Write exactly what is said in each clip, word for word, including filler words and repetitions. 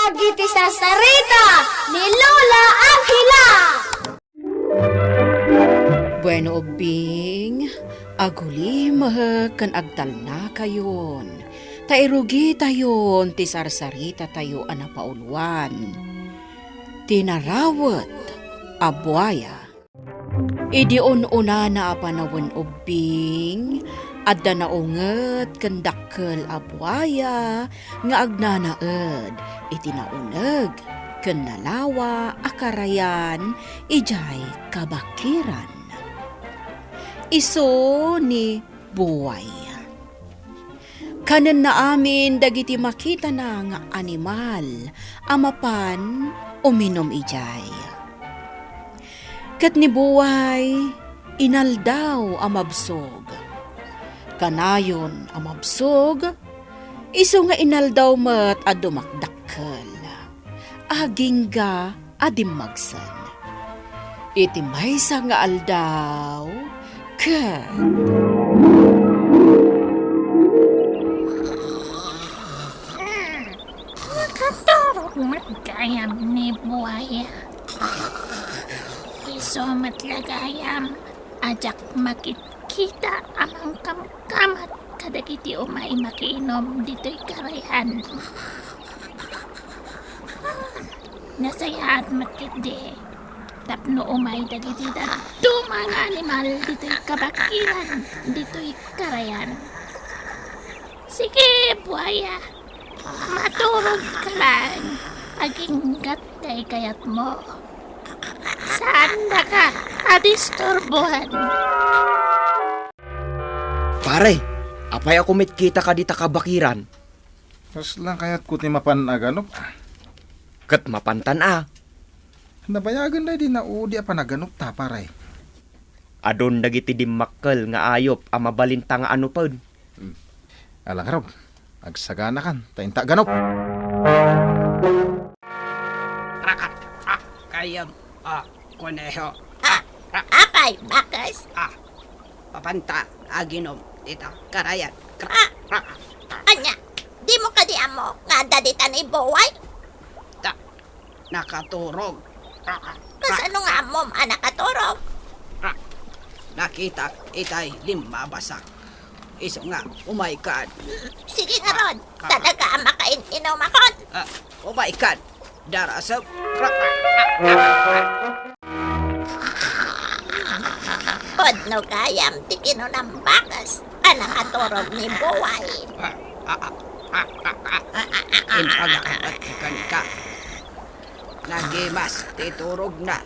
Dagiti sarsarita ni Lola Angela. Bueno, ubbing, agulimek ken agtalnakayon, ta irugitayon ti sarsaritatayo a napauluan, ti narawet a buaya. Idi un-unana a panawen, ubbing, adda naunget ken dakkel a buaya nga agnanaed iti nauneg ken nalawa a karayan idiay kabakiran. Isu ni Buay. Kanenna amin dagiti makitana nga animal a mapan uminum idiay. Ket ni Buay, inaldaw a mabsog. Kanayon a mabsog, isu nga inaldaw met a dumakdakkel. Agingga a dimmagsen. Iti maysa nga aldaw, ket nakaturog met gayam ni Buaya. Isu met la gayam a diak makitkita a mangkamkamat kadagiti umay makiinum ditoy karayan. Nasayaat met ketdi tapno umay dagiti dadduma nga animal ditoy kabakiran ditoy karayan. Sige, Buaya, maturog ka lang. Agingga ti kaykayatmo. Saandaka a disturboan. Pare, apay a kumitkita ka dita kabakiran? Kasla kayatko ti mapan aganup, ah. Ket mapantan, a. Nabayagen daydi naudi a panaganupta, pare. Adun dagiti dimmakkel nga ayup a mabalinta nga anupen. Hmm. Ala ngarud, agsaganakan, ta inta aganup. Rakat, ah, kayem, ah, koneho. Ah, ah, apay, bakes? Ah, mapanta aginum dita karayan. Ah, ah, ah. Ania, dimo kadi ammo nga adda dita ni Buway? Ta, nakaturog. Kasano nga ammom a nakaturog? Nakitak itay limmabasak. Isu nga, umaykan. Sige ngarud, talaga a makain-inumakon. Ah, umaykan. Darasem. Pudno gayam ti kinunam bakes a nakaturog ni Buway. Imbagak met kenka. Nagimas ti turogna.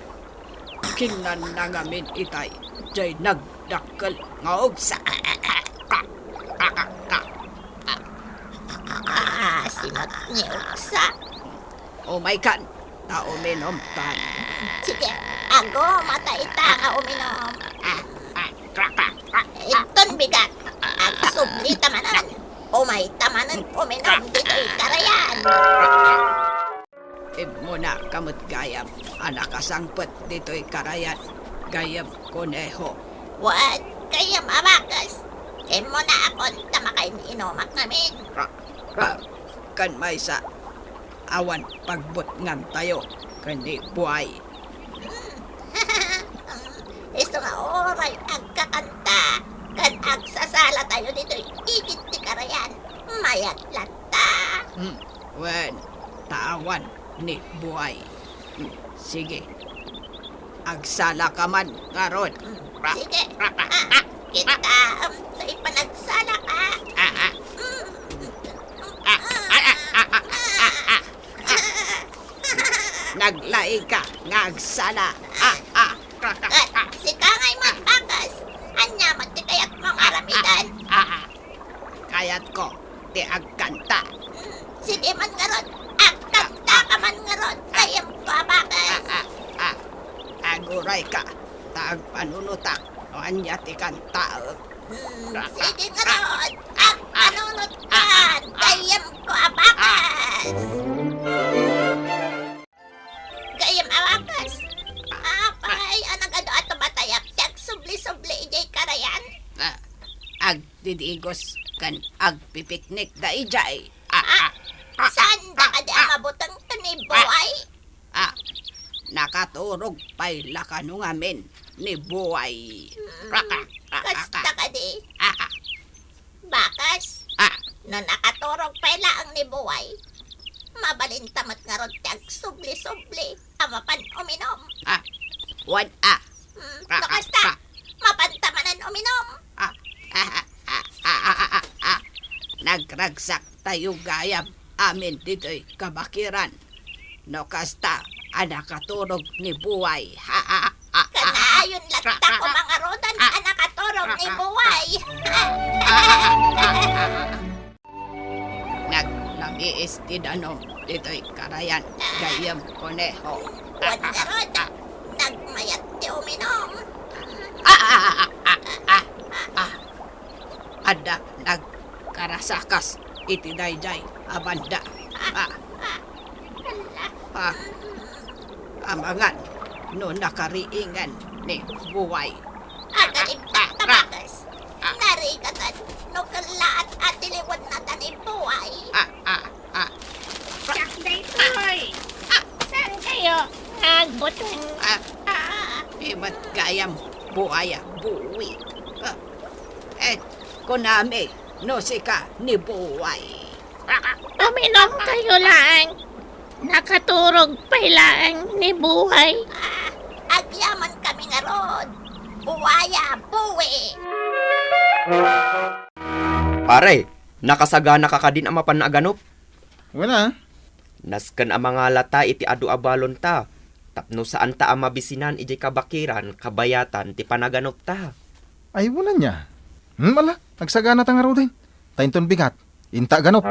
Kinnanna ngamin itay jay nagdakkel nga ugsa. Ah, simak ni ugsa. Umaykan, ta uminumtan. Sige, agumata ita nga uminum. Inton bigat, agsublita manen. Umayta manen uminum ditoy karayan. Immunaka met gayam a nakasangpet ditoy karayan, gayam koneho. Wen, gayam a bakes. Immunakon ta makain-inumak ngamin. Ken maysa, awan pagbutngantayo ken ni Buway. Isu nga uray agkakanta ken agsasalatayo ditoy igid ti karayan, mayat latta. Hmm, wen, ta awan ni Buway. Hmm, sige. Agsalaka man ngarud. Hmm, sige. Ah, kita, um, sa ipanagsalaka. Ah, ah. Hmm. Ah, ah, ah, ah, ah, ah, ah. Naglaika nga agsala. Ah, ah. Ket sika ngay met, bakes. Ania met ti kayatmo nga aramiden? Ah, ah. Kayatko ti agkanta. Sige man ngarud, agkanta ka man ngarud, gayam ko a bakes. Ah, ah, ah. Agurayka, ta agpanunotak no ania ti kantaek. Hmm, sige ngarud, agpanunotkan, gayam ko a bakes. Gayam a bakes. Apay a nagadu a tumatayab ti agsubli-subli idiay karayan? Ah, agdidigos ken agpipiknik daydiay. Ah, ah, ah, saan da kadi a mabuteng ken Buay? Ah, nakaturog pay la kano ngamin ni Buay. Mm, kasta kadi. Ah, ah. Bakas, ah, no nakaturog pay laeng ni Buay, mabalinta met ngarud ti agsubli-subli a mapan uminom. Ah, wen, ah. Mm, no kasta, mapanta manen uminom. Ah, ah, ah, ah, ah, ah, ah, ah. Nagragsak tayo gayam amin ditoy kabakiran. No kasta a nakaturog ni Buay. Ha, ha, ha, ha. Kanayon latta ko mangarudan a nakaturog ni Buay. Naglamiis ti danum ditoy karayan gayam, Koneho. Wen ngarud, nagmayat ti uminom. Ah, ah, ah, ah, ah, ah. Adda nagkarasakas iti daydiay a banda. Ah, ah, amangan no nakariingan ni Buay. Agalibtak ta, Bakas. Narigatan no kellaat a tiliwennata ni Buay. Ah, ah, ah. Siak daytoy. Saan kayo nga agbuteng? Ah, ah, ibat gayam, Buaya, Buwi. Ah, eh, kunami, no sika ni Buay. Uminom kayo laeng. Nakaturog pay laeng ni Buay. Ah, agyaman kami ngarud. Buaya, Buwi. Pare, nakasagana ka kadin a mapan aganup? Wala. Nasken a mangalata iti adu a balonta, tapno saanta a mabisinan idiay kabakiran, kabayatan ti panaganupta. Ay, wala niya. Hmm, ala, agsagana ta ngaruden. Ta inton bigat, inta aganup.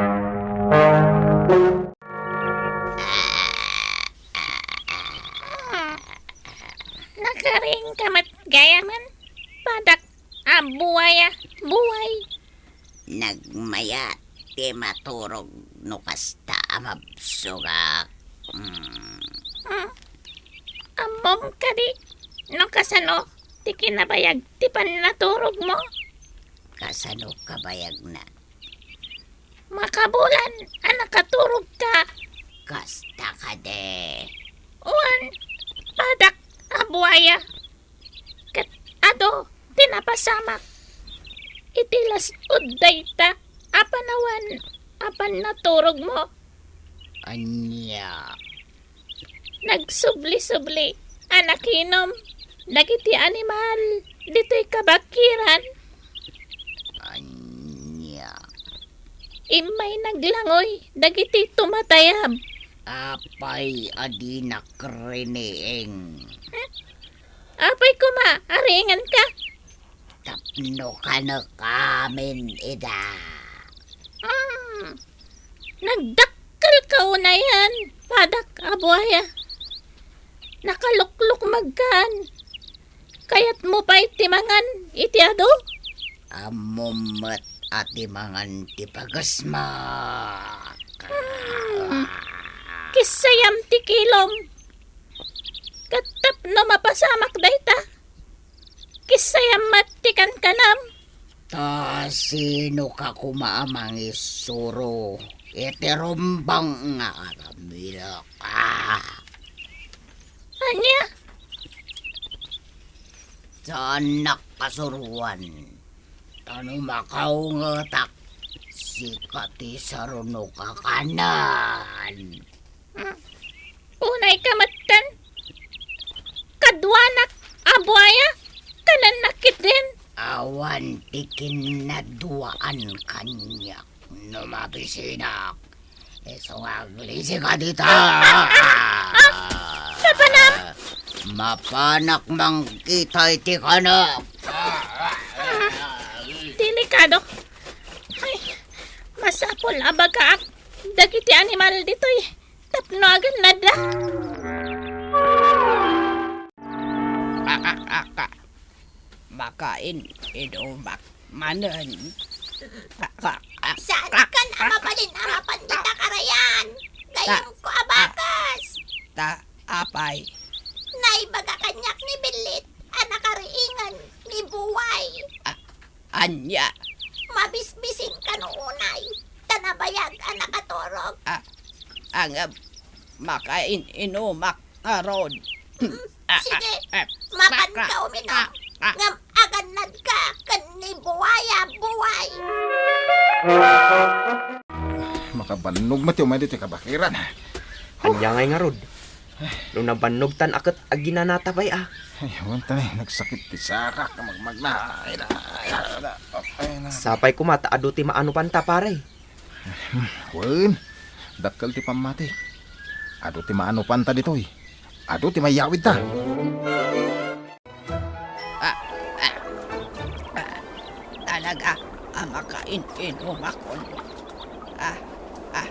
Nakariing ka met gayamen, padak a buaya, buay. Nagmayat ti maturog no kasta a mabsogak. Mm. Hmm? Ammom kadi no kasano ti kinabayag ti pannaturogmo? Kasano kabayagna? Makabulan a nakaturogka. Kasta kadi. Wen, padak a buaya. Ket adu ti napasamak iti las-ud dayta a panawen a pannaturogmo. Ania? Nagsubli-subli a nakinom dagiti animal ditoy kabakiran. Ania? Immay naglangoy dagiti tumatayab. Apay a dinak riniing? Hmm? Apay koma a riinganka? Tapno kanek amin ida. Hmm. Nagdakkelka unayen, padak a buaya. Nakaluklukmegkan. Kayatmo pay ti mangan iti adu? Ammom met a ti mangan ti pagesmak. Hmm. Kissayam ti kilom. Ket tapno mapasamak dayta, kissayam met ti kankanam. Ta sinoka koma a mangisuro iti rumbeng nga aramidek? Ah! Ania? Saannak a suroan. Ta no makaungetak, sika ti saruno kakanen. Hmm. Unayka metten. Kaduanak a buaya, kanennak ketdin. Awan ti kinnaduaan kaniak no mabisinak. Isu nga aglisika dita. Ah! Ah! Mapanam! Mapanak mangkita iti kanak. Delikado. Ay, masapul a bagaak dagiti animal ditoy tapno agannadda. Makain-inumak manen. Saankan a mabalin a mapan dita karayan, gayamko a bakas. Ta apay? Naibaga kaniak ni Billit a nakariingan ni Buway. A-, ania? Mabisbisin kano unay, ta nabayag a nakaturog. A-, angem, makain-inumak ngarud. Sige, mapanka uminom. Ngem agannadka ken ni Buwaya Buway. Makabannog met ti umay ditoy kabakiran. Ania ngay ngarud? No nabannogtan a ket aginanata pay a. Ay, awan ta ni, nagsakit ti sakak, magmagna. Ay na, ay na, ay na. Sapay koma ta adu ti maanupanta, pare. Hmm, wen, dakkel ti pammatik. Adu ti maanupanta ditoy. Adu ti mayawidta. Ah, ah, ah, talaga a makain-inumakon. Ah, ah,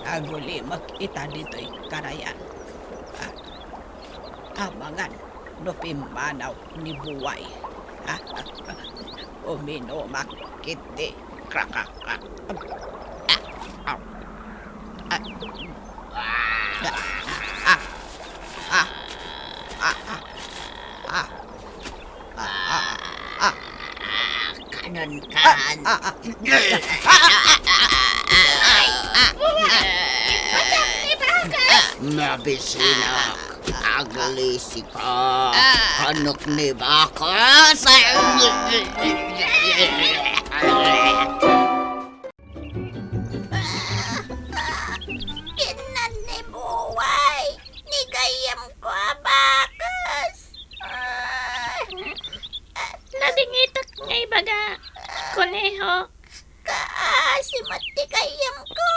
nagulimek ita ditoy karayan. Ah, amangan no pimmanaw ni Buway. Ah, uminumak iti krakak. Ah, ah, ah, ah, ah, ah, ah, ah, ah, ah, ah, ah. Kanon kan. Ah, ah, ah. Ay, ah, ah, ah. Mabisinak, aglisika, kanok ni Bakas. Kinnan ni Buway, ni gayyemko a bakas. Ah. Nadingitak nga ibaga, Kuneho. Kaasi met ti gayyemko.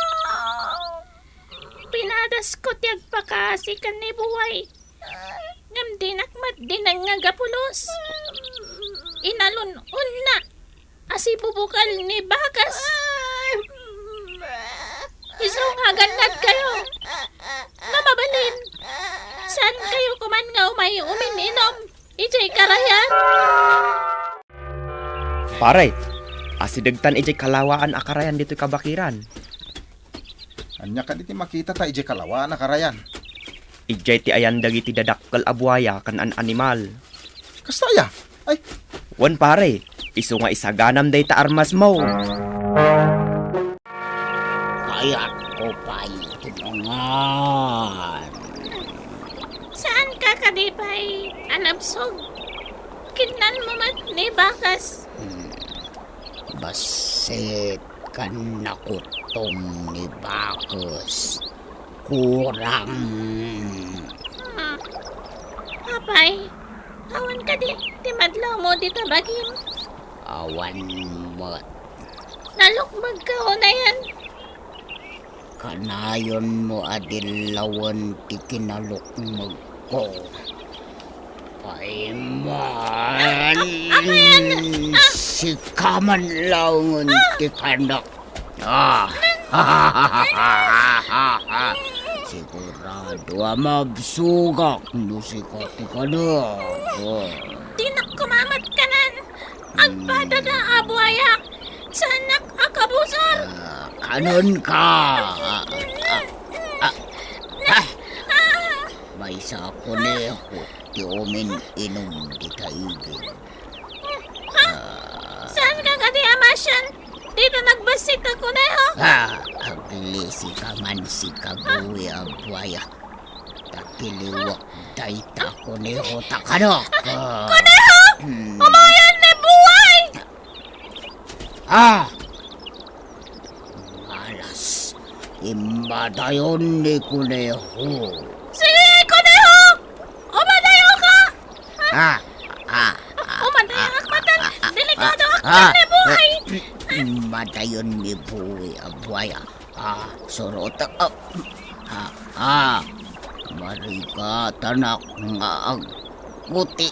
Pinadasko ti agpakaasi ken ni Buway. Ngem dinak met dinengngeg a pulos. Inalun-onna a sibubukal ni Bakas. Isu nga agannadkayo. No mabalin, saankayo koman nga umay umin-inom idiay karayan. Pare, asidegtan idiay kalawaan a karayan ditoy kabakiran. Ania kadi ti makitata idiay kalawaan a karayan? Idiay ti ayan dagiti dadakkel a buaya ken an-animal. Kasta aya? Ay! Wen, pare, isu nga isaganam dayta armasmo. Kayatko pay tulongan. Saanka kadi pay a nabsog? Kinnanmo met ni Bakas. Hmm. Bassit ken nakuttom ni Bakas. Kurang. Hmm. Apay, awan kadi ti madlawmo dita bagim? Awan met. Nalukmegka unayen? Kanayonmo a dillawen ti kinalukmegko. Pay man, a-, apayan? Ah! Sika man laengen ti kanak. Ah! Sigurado a mabsogak no sika ti kanak. Dinak koma met kanan. Agpadada a buaya, saanak a kabusor. Ah, kanenka. Ah, ah, ah, ah. Ah. Maysa a kuneho ti umin-inom dita igid. Ha? Ah. Saanka kadi a masian dita nagbassit a kuneho? Ah, aglisika man sika, buhi a buaya. Ta tiliwek dayta kuneho ta kanak. Kuneho? Hmm. Umayan ni Buway! Ah! Malas. Immadayon ni kuneho. Sige, kuneho! Umadayoka! Ah, ah, ah, umadayoka, ah, matan. Ah, ah, delikado ah, ak ah, ni Buway. Immadayon ni Buway a buaya. Ah, surot. Ah, ah, ah. Marigatanak nga agputi.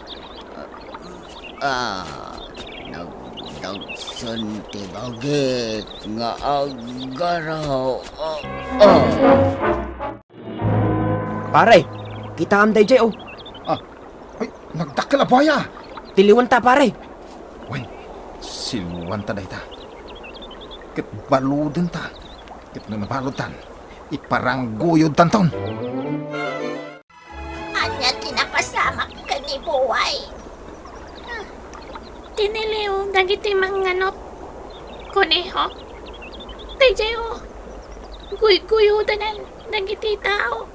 Ah, nagdagsen ti bagik nga aggaraw. Ah, ah. Pare, kitaem daydiay, oh. Ah, ay, nagdakkel a buaya. Tiliwenta, pare. Wen, siluanta dayta. Ket baludenta. Ket no nabaludtan, iparangguyodtanton. Ania ti napasamak ken ni Buway? Tiniliw dagiti mangnganup. Kuneho? Daydiay, oh. Guyguyodanan. dagiti tao.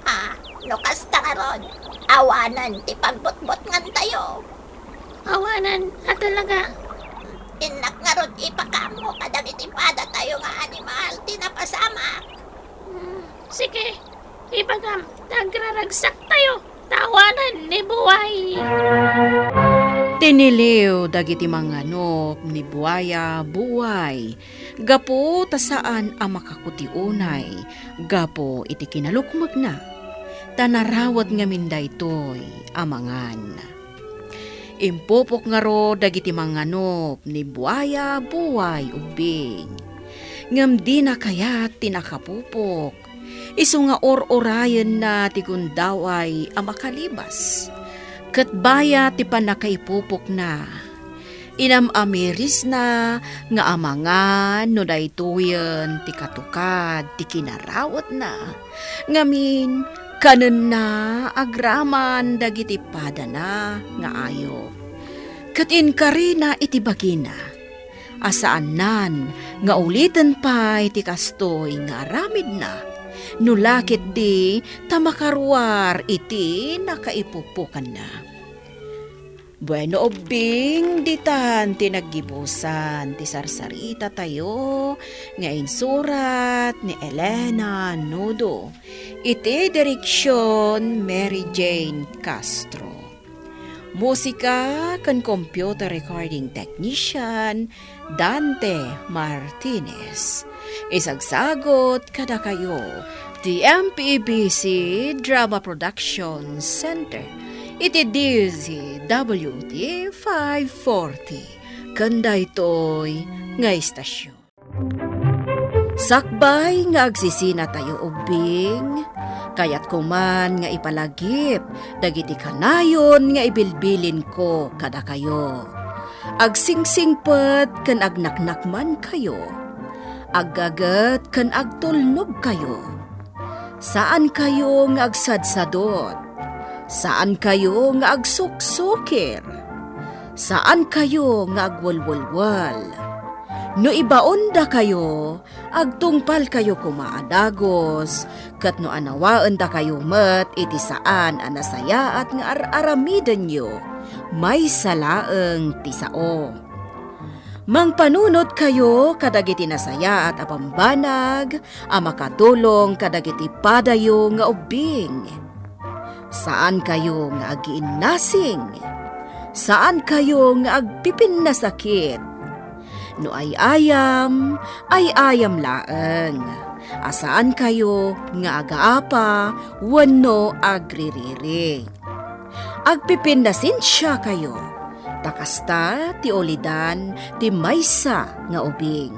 Ah, no kasta ngarud, awanen ti pagbutbutngantayo. Awanen a talaga. Innak ngarud ipakaammo kadagiti padatayo nga animal ti napasamak. Hmm, sige, ibagam, ta agraragsaktayo, ta awanen ni Buay. Tiniliw dagiti manganop ni Buaya Buay gapu ta saan a makakuti unay gapu iti kinalukmegna, ta narawet ngamin daytoy a mangan. Impupok ngarud dagiti manganop ni Buaya Buay Ubbing. Ngem dina kayat ti nakapupok, isu nga ur-urayenna ti gundaway a makalibas. Ket bayat ti pannakaipupokna, inam-amirisna nga amangan no daytoyen ti katukad ti kinarawetna. Ngamin, kanenna agraman dagiti padana nga ayup. Ket inkarina iti bagina a saannan nga uliten pay ti kastoy nga aramidna, no la ketdi ta makaruar iti nakaipupokanna. Bueno, ubbing, ditan ti naggibusan ti sarsaritatayo nga insurat ni Elena Nudo, iti direksion Mary Jane Castro. Musika ken computer recording technician Dante Martinez. Isagsagot kadakayo ti M P B C Drama Production Center iti D Z W T five forty ken daytoy nga istasyon. Sakbay nga agsisinatayo ubbing, kayatko man nga ipalagip dagiti kanayon nga ibilbilinko kadakayo. Agsingsingpet ken agnaknakmankayo. Aggaget ken agtulnogkayo. Saankayo nga agsadsadot. Saankayo nga agsuksukir. Saankayo nga agwelwelwel. No ibaondakayo, agtungpalkayo koma a dagus, ket no anawaendakayo met iti saan a nasayaat nga ar-aramidenyo, maysa laeng ti sao. Mangpanunotkayo kadagiti nasayaat a bambanag a makatulong kadagiti padayo nga ubbing. Saankayo nga agiinnasing. Saankayo nga agpipinnasakit. No ay-ayam, ay-ayam laeng. A saankayo nga agaapa wenno agririri. Agpipinnasensiakayo, ta kasta ti ulidan ti maysa nga ubing.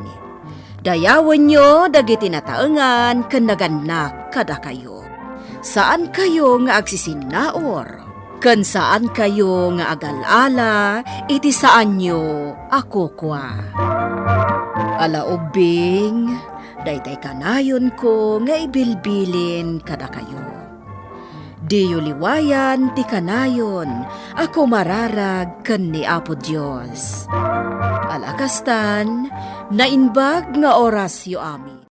Dayawenyo dagiti nataengan ken nagannak kadakayo. Saankayo nga agsisinnaur, ken saankayo nga agal-ala iti saanyo a kukua. Ala ubbing, daytay kanayonko nga ibilbilin kadakayo. Diyo liwayan ti kanayon a kumararag ken ni Apo Dios. Ala kastan, naimbag nga orasyo amin.